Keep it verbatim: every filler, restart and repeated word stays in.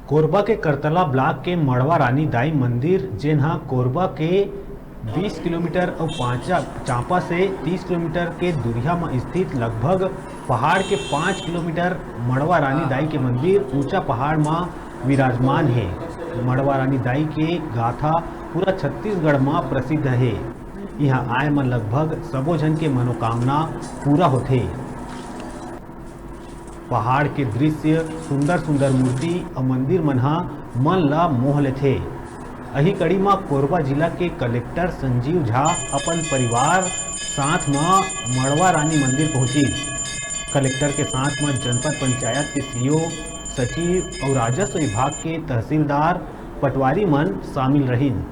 कोरबा के करतला ब्लॉक के मड़वा रानी दाई मंदिर, जेन ह कोरबा के बीस किलोमीटर अउ पांचा-, चांपा से तीस किलोमीटर के दूरिहा म स्थित लगभग पहाड़ के पांच किलोमीटर मड़वा रानी दाई के मंदिर ऊंचा पहाड़ म विराजमान हे। मड़वा रानी दाई के गाथा पूरा छत्तीसगढ़ म प्रसिद्ध हे। इहां आए म लगभग सबो झन के मनोकामना पूरा होथे। पहाड़ के दृश्य, सुंदर-सुंदर मूर्ति अउ मंदिर मन ह मन ला मोह लेथे। अही कड़ी म कोरबा जिला के कलेक्टर संजीव झा अपन परिवार साथ म मड़वा रानी मंदिर पहुंचिस। कलेक्टर के साथ म जनपद पंचायत के सीईओ, सचिव अउ राजस्व विभाग के तहसीलदार, पटवारी मन शामिल रहिन।